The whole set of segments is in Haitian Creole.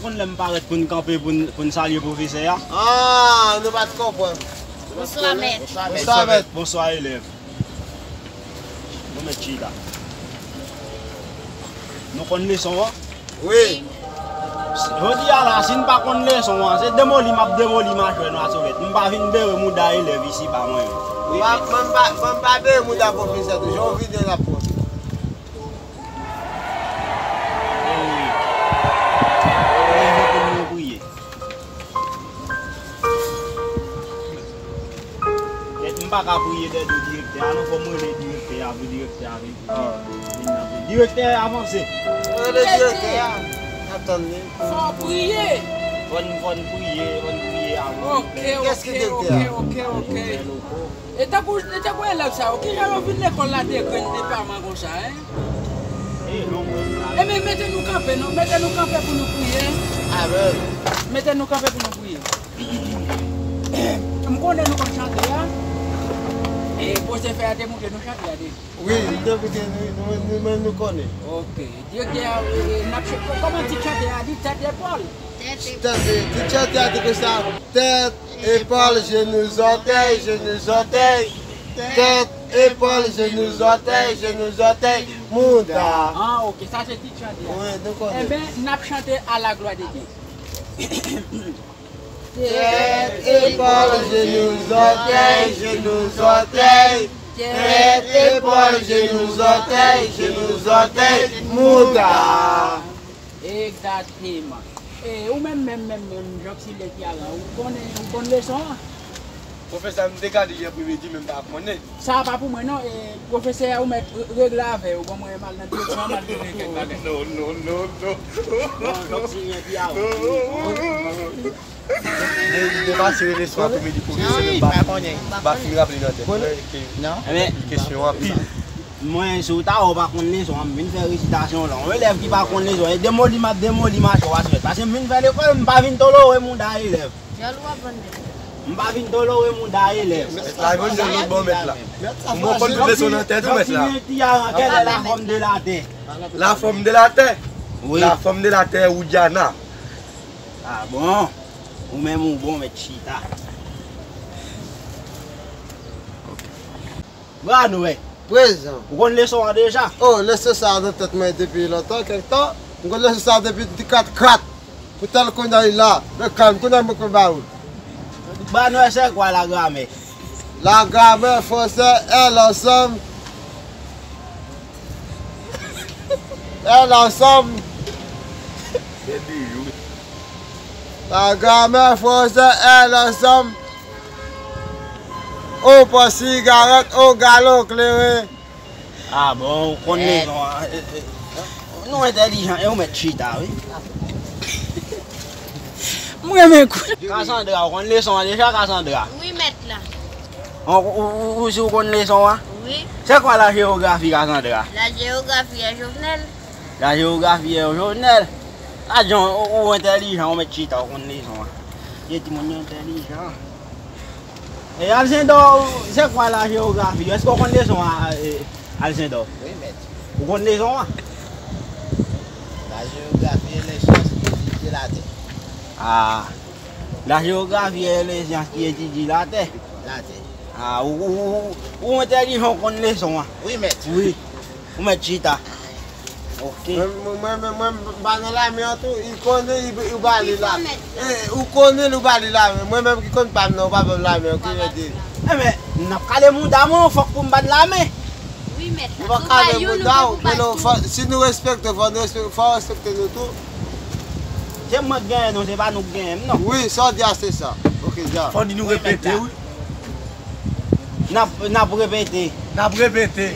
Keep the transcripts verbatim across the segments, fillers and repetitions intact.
Konn lè m parèt pou n kanpe pou n, pou n salye pwofesè a? Ah, nou pa t konprann. Bonswa, mèt. Bonswa, mèt. Bonswa, elèv. Bon, mèt chita. Nou konn leson an? Wi. Jodi a la, si n pa konn leson an, se demoli m ap demoli machwè nou a sou mèt. M pa vin bere mouda elèv isi ba mwen. M pa, m pa, m pa bere mouda pwofesè tou. Jan w vide l ap pran. Leve pou nou priye. Mèt, m pa ka priye dèyè do direktè a non, fò m rele direktè a pou direktè a vin, vin nan priye. Direktè, avanse. Rele direktè a. N ap tann li. Fò priye. Fò n, fò n priye, fò n priye avan. Ok, ok, ok, ok, ok. E tankou, e tankou elèv sa yo, kijan yo vin lekòl la de grenn depaman konsa, en? Ebyen, mete nou kanpe, non, mete nou kanpe pou nou priye. Amèn. Mete nou kanpe pou nou priye. M konnen nou konn chante a. E pwofesè a te montre nou chante a deja. Wi, li te montre nou, nou, nou menm nou konnen. Ok. Direktè a, e, n ap ch-, kòman tit chante a di? Tèt epòl. Tèt epòl. Tit chante a di konsa. Tèt epòl, jenou, zòtèy, jenou, zòtèy. Tèt, epòl, jenou, zòtèy, jenou, zòtèy, mouda. Ah, ok, sa se tit chante a. Wi, nou konnen. Enben, n ap chante à la gloire de Dieu. Tèt, epòl, jenou, zòtèy, jenou, zòtèy. Tèt, epòl, jenou, zòtèy, jenou, zòtèy, mouda. Egzakteman. E ou menm, menm, menm, menm, Jean Xilè ki a la, ou konnen, ou konn leson an? Pwofesè, m te gade yè apremidi, men m pa konnen. Sa a pa pou mwen, non. E, pwofesè a, ou mèt re-, regle avè yo. Bon, mwen, m al nan direksyon an, m al veye kèk bagay. Non, non, non, non. Bon, Jean Xilè ki a la. Li te pase rele sou apremidi pou rele, se menm pa konnen. M pa fin raple nan tèt mwen ke li kesyon anpil. Mwen, si w ta wè w pa konn leson an, m vin fè resitasyon la. Yon elèv ki pa konn leson, e demoli m ap demoli machè w a sou mèt. Paske m vin fè lekòl, m pa vin tolore mouda elèv. M pa vin tolore mouda elèv. Mèt la, yon lòt bò mèt la. Ou mwen konn tout leson nan tèt ou, mèt la. Kèl è la fòm de la tè? La fòm de la tè? Wi. La fòm de la tè, Woudjana. Ah bon? Ou menm ou bon, mèt chita. Bra nou, wè. Prezan. Ou konn leson an deja? Oh, leson sa a nan tèt mwen depi lontan, kèk tan. M konn leson sa a depi di kat kat. Pou tèl kounye a li la. Men kalm, kounye a mwen konn ba ou. Bra nou, wè, c'est quoi la grammaire? La grammaire française est l'ensemble. Est l'ensemble. La grammaire française est l'ensemble. Ou pran sigarèt, ou galon klere. Ah bon, ou konn leson an. Eh, eh, eh. Nou entèlijan, e ou mèt chita, wi. M renmen kou. Cassandra, ou konn leson an deja, Cassandra? Wi, mèt la. Ou, ou, ou, ou si ou konn leson an? Wi. C'est quoi la géographie, Cassandra? La géographie est Jovenel. La géographie est Jovenel. Adon, ou, ou entèlijan, ou mèt chita, ou konn leson an. Gen timoun yo entèlijan. E Alcindor, c'est quoi la géographie? Èske w konn leson an, e, Alcindor? Wi, mèt. Ou konn leson an? La géographie est les sciences qui étudient la terre. Ah. La géographie est les sciences qui étudient la terre. La terre. Ah, ou, ou, ou, ou entèlijan, ou konn leson an. Wi, mèt. Wi. Ou mèt chita. Ok. Mwen, mwen, mwen, mwen, mwen, m pa nan lame an tou, li konnen, li, li ba li la. Li konnen. Eh, ou konnen, li ba li lame. Mwen menm ki konn pa m nan, ou pa ban m lame an, ki rete. Enben, n ap kale mouda mwen, fòk pou m bat lame. Wi, mèt la. Nou pa kale mouda w, men nou, fò, si nou respekte, fò nou respekte, fò w respekte nou tou. Se mwen k genyen, non, se pa nou k genyen, non. Wi, sa w di a, se sa. Ok, dja. Fò di nou repete, wi. N ap, n ap repete. N ap repete.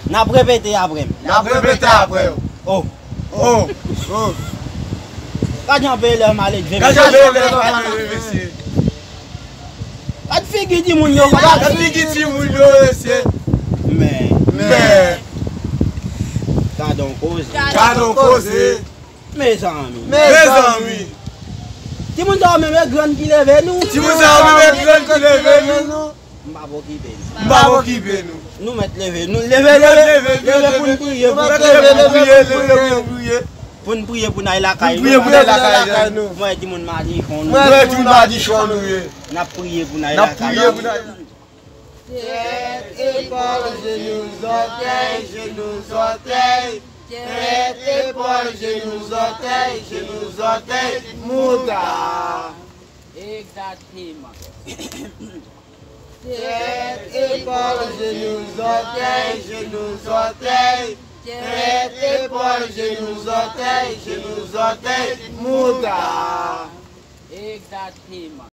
N ap repete apre m. N ap repete apre w. Oh. Oh. Oh. Gad jan peye lè m ale dve mesye. Gad jan peye lè m ale dve mesye. Gad figi timoun yo. Gad figi timoun yo, mesye. Men. Men. Gad on koze. Gad on koze. Mezanmi. Mezanmi. Timoun sa yo menm e grann ki leve nou. Timoun sa yo menm e grann ki leve nou. M p ap okipe nou. M p ap okipe nou. Nou mèt leve. Nou leve, leve, leve pou n priye. Nou mèt leve, leve pou n priye. Pou n priye pou n al lakay nou. Priye pou n al lakay nou. Mwen di moun madichon nou. Mwen di moun madichon nou ye. N ap priye pou n al lakay nou. N ap priye pou n al. Tèt, epòl, jenou, zòtèy, jenou, zòtèy. Tèt, epòl, jenou, zòtèy, jenou, zòtèy, mouda. Egzakteman. Tèt, epòl, jenou, zòtèy, jenou, zòtèy. Tèt, epòl, jenou, zòtèy, jenou, zòtèy, mouda. Egzakteman.